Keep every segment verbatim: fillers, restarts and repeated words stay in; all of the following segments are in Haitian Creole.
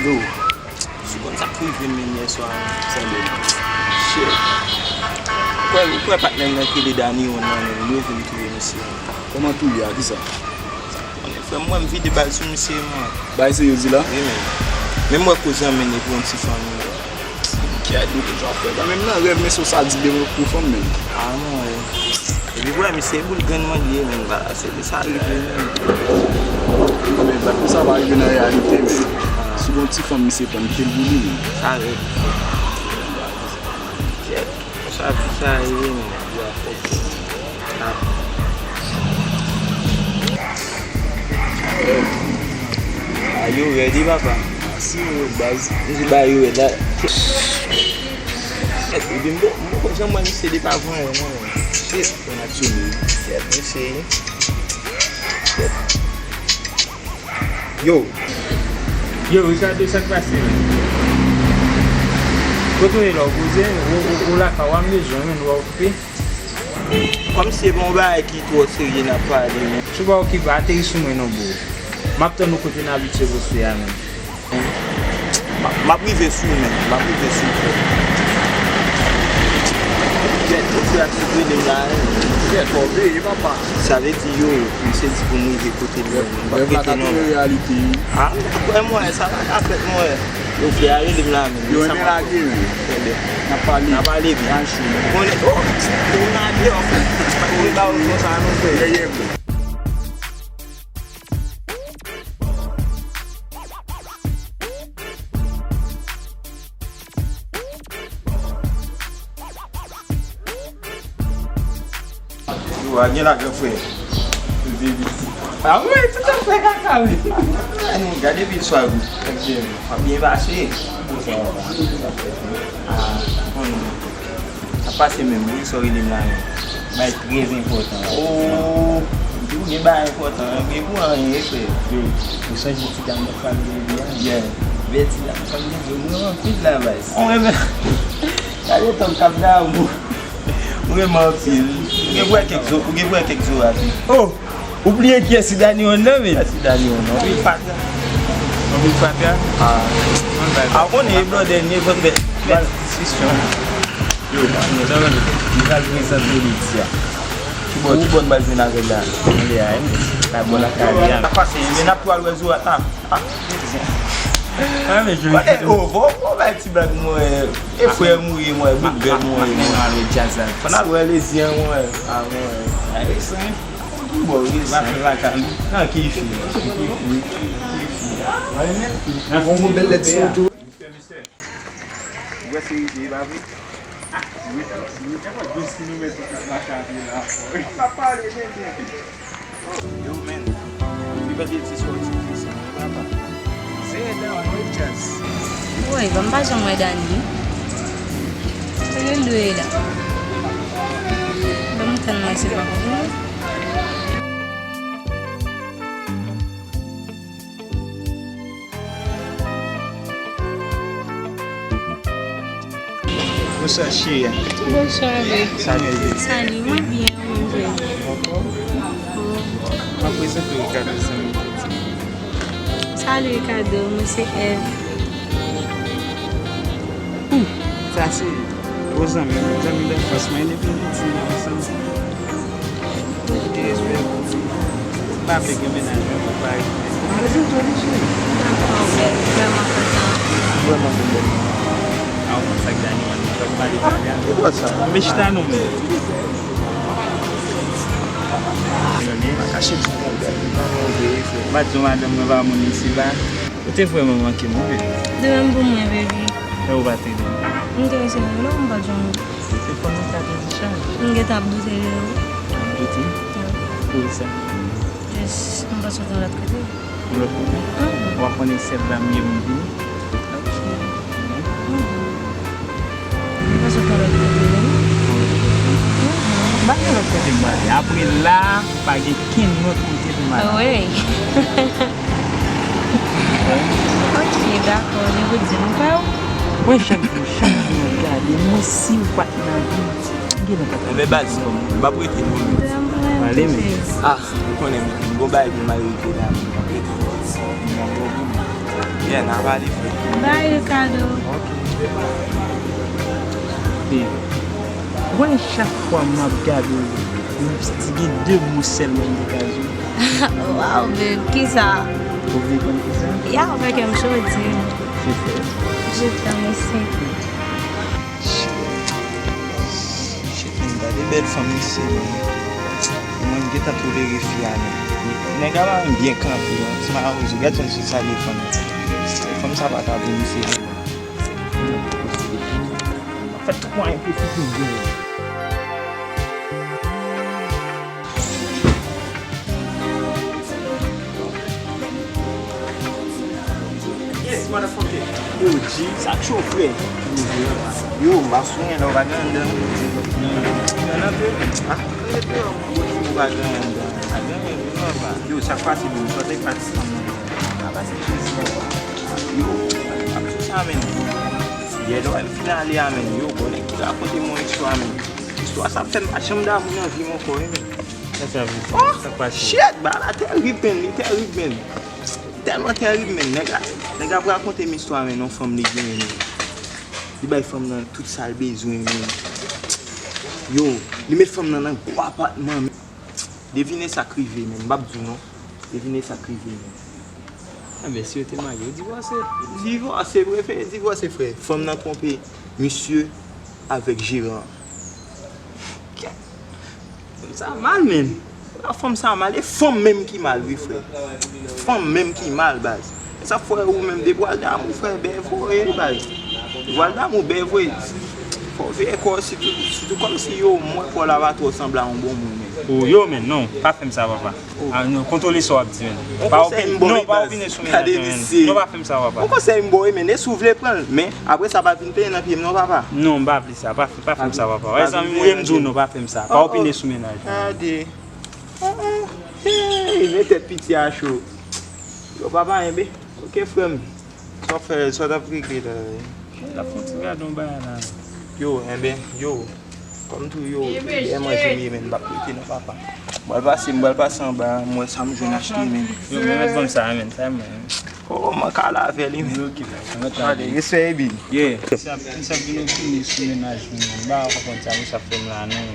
Yo, si w konn sa k rive m menm yèswa, sa de. Shit. Ou kwè, ou kwè patnè m nan ki rele Dani yon nan menm, m leve m touye misye. Kòman touye a? Kisa? Konnen frè m, mwen m vide bal sou misye, mwen. Bay serye w di la? Wi, men. Men m wè koze anmennen pou yon ti fanmi. Kè dout jan frè. Mwen menm nan rèv, men se sa di devan pou fanm menm. Ah non, eh. Epi wè, misye boul grenn mwen li ye, menm ba, se de sa rive menm. Non, men bat pou sa pa rive nan reyalite, men. Si gon ti fanm misye pran, kite l pou li menm. Sa rèv. Kèt, sa fi sa ye, menm. Ah, yo rèd wi, papa. Si yo rèd, baz. M di ba yo rèd la. Epi m poko, m poko janm wè misye depi avan, mwen. Shit. Yon aksyone. Kèt, mesye. Kèt. Yo. Yo, Ricardo, sa k pase, menm? Kote w ye la, w poze? Ou, ou, ou lakay, w ap bezwen, menm, ou okupe? Kòmsi se pa yon bagay ki twò serye n ap pale, menm. Si w pa okipe, ateri sou mwen non, bro. M ap tann ou kote n abitye poste a, menm. M ap, m ap rive sou ou, menm. M ap rive sou ou, frè. Kèt, yo fè ak sou rele m la, menm. Kèt, fò veye, papa. Sa vle di, yo, misye di pou m rive kote l, menm. M p ap rete non. Rèv la ka tounen reyalite. Ah, m pa kwè, mwen, sa pa ka fèt, mwen. Yo fè a rele m la menm. Yo renmen lage, men. N ap pale. N ap pale byen. Konnen, oh, ou nan deyò, frè. Ou ba ou konsa, non, frè. Yeah, yeah, bro. Yo, a gen lajan, frè. Ah wi, tout à fait, kaka, wi. Gade pi swa, wi. Ebyen, w ap byen pase. Ah, bon, non. Sa pase menm, wi, sa w rele m la menm. Bagay trè enpòtan. Oh, ou gen bagay enpòtan, gen pou anyen, frè. Yo, ou sonje ti dam nan fami de Viviane? Yeah. Bèl ti dam nan fami de Viviane, mwen anpil la, baz. Mwen menm. Gade tan k ap damou. Ou renmen anpil. Ou gen pou wè kèk zo, ou gen pou wè kèk zo a tou. Oh! Ou bliye kiyès ki Dani One nan, men? Kiyès ki Dani One nan? Anpil fatra. Anpil fatra? Ah. Ah, ou konnen, e blòdè, ni vòt bèt. Bèt diskisyon. Yo, nou pral prezante Liti a. Ki bò, ki bò n pral jwenn avè l la? Anlè a, wi. La bò lakay li a. Sa pase, men n ap pral wè zo a. Ah, men joli. Kote, oh, fò, fò bay ti blag mwen. E frè m ou ye mwen, bout bèl mwen ye mwen. Fò n al wè lezyen mwen. Ah, mwen. Bon, wi, sa fè lakay. Nan ki fi? Ki fi? Ki fi? Mwen menm. Nan fi. Bon bèl lèt sou tou. Ou wè se rive, e pa vre? Wi, wi. Dous ki nou mete tout lakay la. N ap pale, men, men. Yo, men. Li pa gen ti sòti, ti sòti, papa. Se Eda, wi, jazz. Woy, ban m pa janm wè Dani. Kote l dwe ye la? Ban m tann mwen, se pa pou mwen. Bonswa, cheri. Bonswa, baby. Salut. Salut, mwen byen, mwen byen. Anfòm? Mwen prezante w Ricardo, zanmi m. Salut, Ricardo, mwen se Eve. Ouh, sa se gwo zanmi m, zanmi danfans mwen depi m piti, nou ansanm. Ki te espere pou li. M pa vle gen mennaj mwen pou pa rive. Dakò, bèl, vrèman kontan. Vrèman kontan. A, ou konn sa k Dani an, nou pral pale pale a. E dwat sa. Men chita non, men. Pa kache di mwen, bèl. M pa di w madanm mwen pa moun isi ba. Ou te vrèman manke m, wi, baby. De menm pou mwen, baby. Lè ou pa te vin. M te eseye rele w, m pa t jwenn ou. Telefòn ou ta gen deja. M gentan ap doute de ou. Ap doute? Wi. Poukisa? Just, m panse w te yon lòt kote. Yon lòt kote? Mhm. Ou pa konnen sèl la m ye pou m vini? Ok. Mhm. M panse w te yon lòt kote, wi. Yon lòt kote? Mhm. M pa gen lòt kote m prale. Apre la, pa gen kenn lòt kote pou m ale. Wi. Ok, dakò, je veux dire, nou pa ou? Mwen chak jou, chak jou mwen gade, mwen si w pa t nan vi m, m gentan pa t ap viv. Enben baz, m ap rete non. Pale, men. Ah, ou konnen, m gon bagay pou m al regle la, m ap rete. Yeah, n a pale, frè. Bye, Ricardo. Ok. Babe, wè chak fwa m ap gade w, m, gen de mo sèlman m te ka di w. Wow, babe, kisa? Ou vle konn kisa? Ya, ou fè kè m cho, di m. Se frè. Je t'aime aussi. Shit, man, gade bèl fanm misye, man. Mwen, m gentan tolere fi a, men. Nèg la pa menm byen kanpe, yon ti mawozo. Gad jan misye salye fanm nan. Fanm sa pa ka vle misye, non. Fè tout mwayen posib pou m jwenn. Yes, motherfucker. Yo, G, sa cho, frè. Yo, m pa sonyen lè w pa gen anndan. Nan, nan, nan, ah, ou pa gen anndan. Pa gen anndan, papa. Yo, sa k pase, bro? Sòti pati sa, man. Pa pase plezi, papa. Yo, pa sou sa, men. Yè lè w fin ale a, men. Yo, bon, nèg ki rakonte m yon istwa, men. Istwa sa ap fè m pa janm damou nan vi m ankò, wi, men. Sa sa vle di? Oh, sa k pase? Shit, bagay la terib, men, li terib, men. Tèlman terib, men. Nèg la, nèg la ap rakonte m istwa, men, yon fanm li genyen, men. Li bay fanm nan tout sa l bezwen, men. Yo, li met fanm nan nan gwo apatman, men. Devine sa k rive, men. M p ap di w, non. Devine sa k rive, men. Enben, si yo te marye, yo divòse. Divòse, prefere divòse, frè. Fanm nan twonpe misye avèk jeran an. Kèt. Fanm sa mal, menn. Fanm sa mal. E fanm menm ki mal, wi, frè. Fanm menm ki mal, baz. E sa fè ou menm, depi w al damou, frè, bèvoye, baz. Depi w al damou, bèvoye. Fò w veye kò w, sitou, sitou kòmsi yo, m wè kò w la pa twò sanble a yon bon moun, menn. O, yo, menn, non, pa fè m sa, papa. Ah, non, kontwole sa w ap di, menn. Pa opine sou mennaj mwen, menn. Non, pa fè m sa, papa. Yon konsèy m ba w, menn. E si w vle pran l, men apre sa pa vin peye nan pye m non, papa. Non, m pa vle sa. Pa fè, pa fè m sa, papa. Wè, zanmi m, wi, m di w non, pa fè m sa. Pa opine sou mennaj mwen. Gade. Hey, men tèt piti a cho. Yo, papa, enben. Ok, frè m. Sa w ap fè, sa w t ap regle la? L ap fè yon ti gade yon bagay la. Yo, enben, yo. Kòm tou yo, dèyè manje m ye, menn, m p ap rete non, papa. M pral pase, m pral pase anba, m wè sa m jwenn achte, menn. Yo, men mèt ban m sa, menn, sa mwen. Oh, mwen ka lave li, menn. Ok, baz, mwen ta. Gade, respè, Ebi. Yeah. Misye ap, misye ap vin opine sou mennaj mwen, menn. M pa konprann sa misye ap fè m la, non.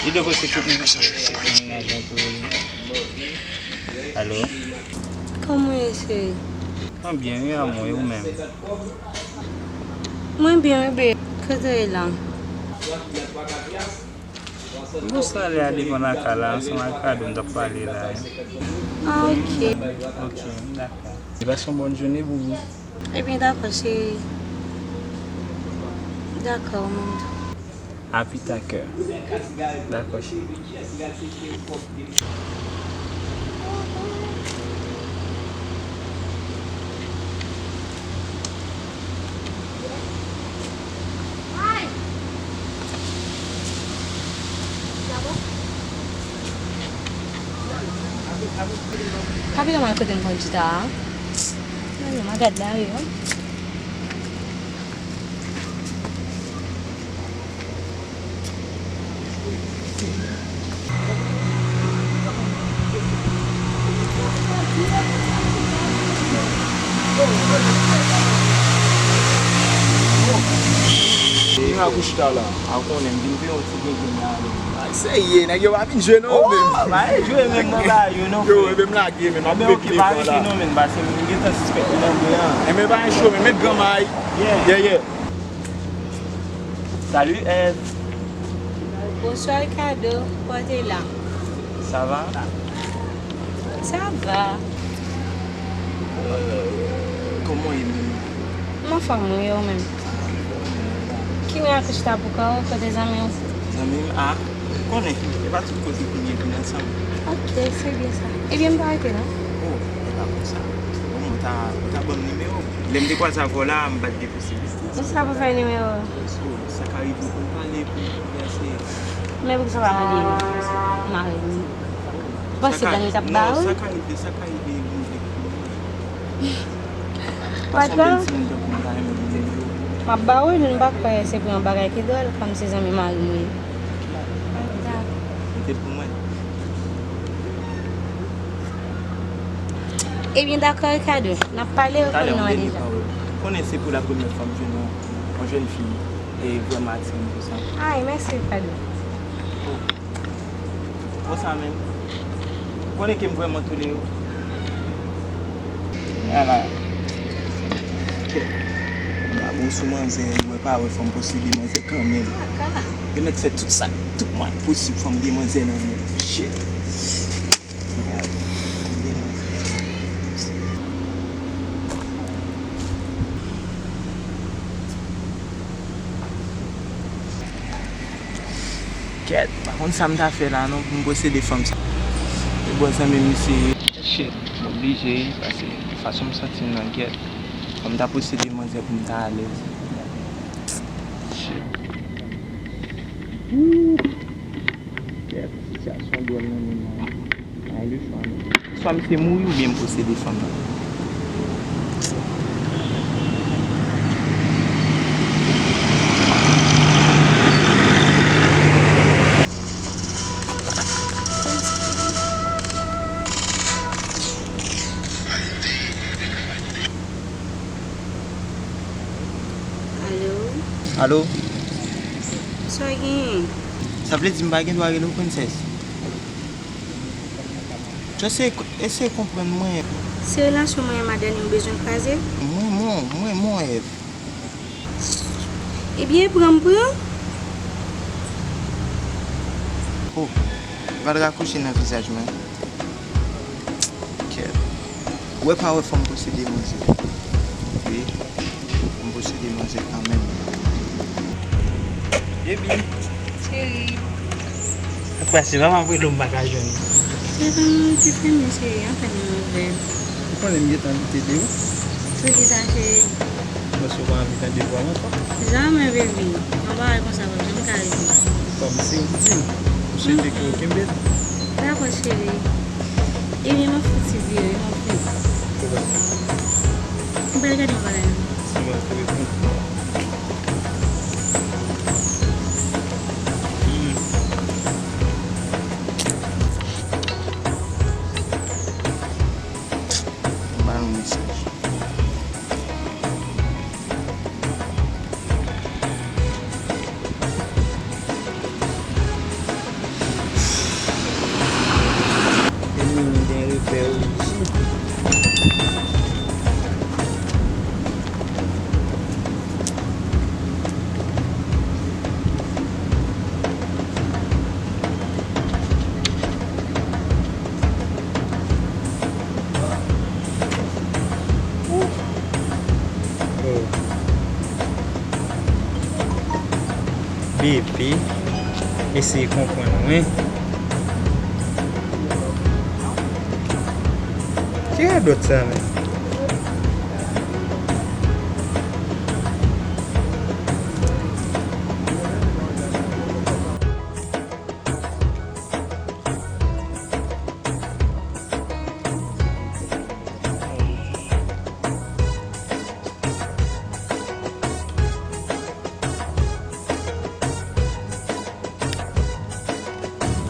Li devòse tout mennaj mwen tou. Alo? Kòman w ye, cheri? Mwen byen, wi, amou, e ou menm? Mwen byen, wi, babe. Kote w ye la? M jis ale a devan lakay la, ansanm ak Rado, m t ap pale la, wi. Ah, ok. Ok, dakò. E pase yon bòn jounen, boubou. Ebyen, dakò, cheri. Dakò, mwen tou. A pita, kè. Dakò, cheri. Kapitèn mwen kote m konn chita a. Mwen gad la, wi. Mwen akouche ta la, a konnen m vin fè yon ti gengeng la menm. Ay, serye, nèg yo pa vin jwe non, menm. Oh, pa vin jwe menm nan bagay yo non, frè. Yo, men m lage, men m ap vin pile fò la. Ebyen, ok, pa rete non, menm, paske m gentan sispèk ou nan bwen an. Enben, pa gen cho, men met granmay. Yeah. Yeah, yeah. Salut, Èv. Bonswa, Ricardo. Kòman w te la? Sa va? Sa va. Euh, kòman w ye menm? M anfòm, wi, e ou menm? Ki miracle chita pou kò w, kote zanmi w? Zanmi m, a, ou konnen, e pa tout kote pou n ye vin ansanm. Ok, se byen sa. Ebyen, m pa rete non. Oh, e pa konsa. Bon, ou ta, ou ta ban m nimewo w. Lè m te kwaze avè w la, m pa t gen posiblite. Ou sa pou fè nimewo w? So, sa ka rive pou n pale, pou n konvèse. Men poukisa w pa mande mari m? Ou panse gang yo t ap ba ou l? Sa ka rive, sa ka rive, Bondye konnen. Pa sanble m timoun tankou m ta renmen moun yo. M ap ba ou l, m pa kwè se pou yon bagay ki dwòl, kòm se zanmi mari m ou ye. Mete l pou mwen. Ebyen, dakò, Ricardo. N ap pale, ou konn non an deja. Konnen se pou la premyè fwa m jwenn yon, yon jèn fi e vrèman atire m konsa. Ay, mèsi, Ricardo. Konsa menm. Ou konnen ke m vrèman tolere w. Ala. Kèt. M pa bon sou manzè, wè pa wè, fò m posede manzè kanmenm. Yo mèt fè tout sa, tout mwayen posib, fò m gen manzè nan men. Shit. Kèt, m pa konn sa m ta fè la non pou m posede fanm sa. E bò zanmi misye ye. Shit, m oblije, paske fason m santi m nan kèt. Fò m ta posede manzè pou m ta alèz. Shit. Ooh. Kèt, sitiyasyon dwòl nan men mwen. Ay, le chwa nou. Swa misye mouri oubyen m posede fanm nan. Alo? Alo? Sa w genyen? Sa vle di m pa gen dwa rele w, Princess? Just eseye, eseye konprann mwen. Se relasyon mwen ak madanm ou bezwen kraze? Mwen, mwen, mwen, mwen, Èv. Ebyen, pran m pran. Oh, pa t rakwoche nan vizaj mwen. Kèt. Wè pa wè, fò m posede manzè. Wi. Fò m posede manzè kanmenm. Baby. Cheri. Sa k pase? Mama voye dlo m pa ka jwenn ou. Telefòn mwen rete fèmen, cheri, anfen m ouvè. Ou konnen m gentan kite de ou. Poukisa, cheri? Paske ou pa anvi tande vwa m ankò. Jamè, baby. Yon bagay konsa p ap janm ka rive. Kòmsi ou di m. Ou swete ke ou kenbe l? Dakò, cheri. Ebyen, m ap fouti vire, m ap vini. Ou pral gade yon bagay. Ba nou mesaj. Enmi nou gen repè yo isit. Bebe, eseye konprann mwen. Ki radòt sa menm?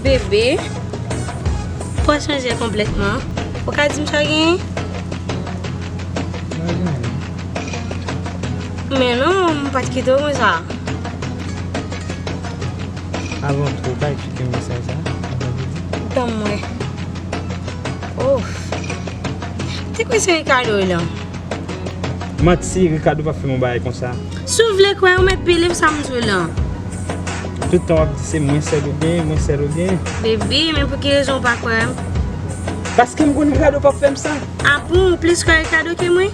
Bebe, pwa chanje konplètman. Ou ka di m sa w genyen? Mwen gen anyen. Men non, m pa t kite w konsa. Avan tou, ou ka eksplike m mesaj sa? Ban m wè. Oh. Te kwè se Ricardo wi lan. Manti, Ricardo p ap fè m yon bagay konsa. Si w vle kwè, ou mèt believe sa m di w lan. Tout tan w ap di se mwen sèl ou genyen, mwen sèl ou genyen. Baby, men pou ki rezon w pa kwè m? Paske m konnen Ricardo p ap fè m sa. A bon, ou plis kwè Ricardo ke mwen?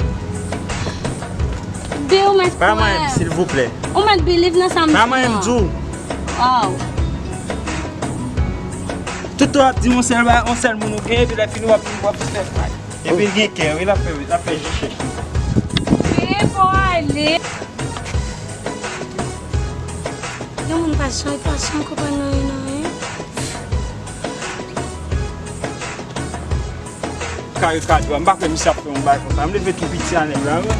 Be, ou mèt kwè. Pa mwen, silvouplè. Ou mèt believe nan sa m di w lan. Pa mwen, m di w. Oh. Tout tan w ap di m yon sèl bagay, yon sèl moun ou genyen, epi lè fini w ap vin, w ap vin fè fay. Epi l gen kè, wi, l ap fè, l ap fè je chèch. Wi, bon, ale. Yon moun pa jan, pa jan konprann anyen, non, hein? Kay Ricardo, m pa kwè misye ap fè yon bagay konsa. M leve tou piti a nèg la, wi.